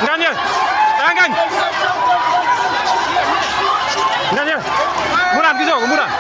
Ngagne ngagne ngagne Mourane gisoo ko Mourane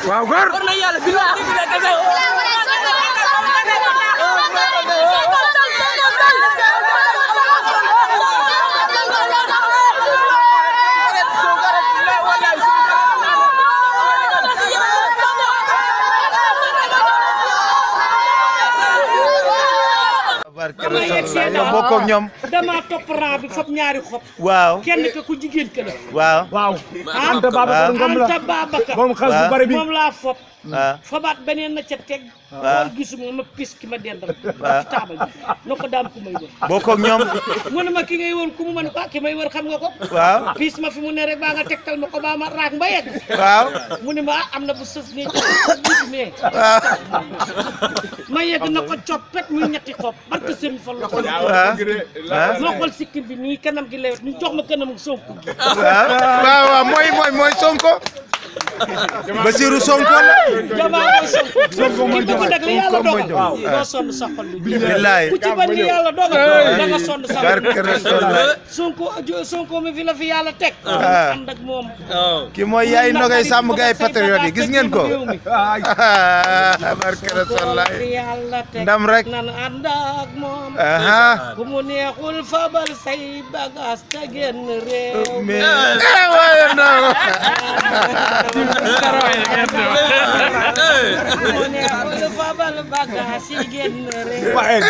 waaw góor war na yàlla billahi nga bokk ak ñoom dama topp raa bi fab ñaari xob waaw kenn ka ku jigéen ka la waaw Anta Babacar moom xaalis bu bari bi moom laa fob waaw fabaat beneen na ca teg xool gisuma ma pis ki ma dendal ci taabal bi na ko daam ku may wër bokk ak ñoom mu ne ma ki ngay wër ku mu mën ko ki may wër xam nga ko waaw pis ma fi mu ne rek baa nga tegtal ma ko baa ma raak mba yegg waaw mu ne ma am na bu sës nii mais waaw ma yegg na ko coppet muy ñetti xob barke seen fa la ko moo xool sikkim bi nii kanam gi lewet ñu jox ma kanam Sonko gi waaw mooy Sonko Bassirou Sonko la jamaa mooy Sonko ki bëgg nag li yàlla dogal doo sonn sa xol bi billahi ku ci bañ li yàlla dogal da nga sonn sa xol Sonko mi fi la fi yàlla teg ànd ak moom ki mooy yaay nogay sàmm gay patriote yi gis ngeen ko barke Rasulullah yàlla teg ndam rek nan ànd ak moom ku mu neexul fabal say bagage te génn réew mi waaye no ku mu neexul fabal bagage yi génn réew waaye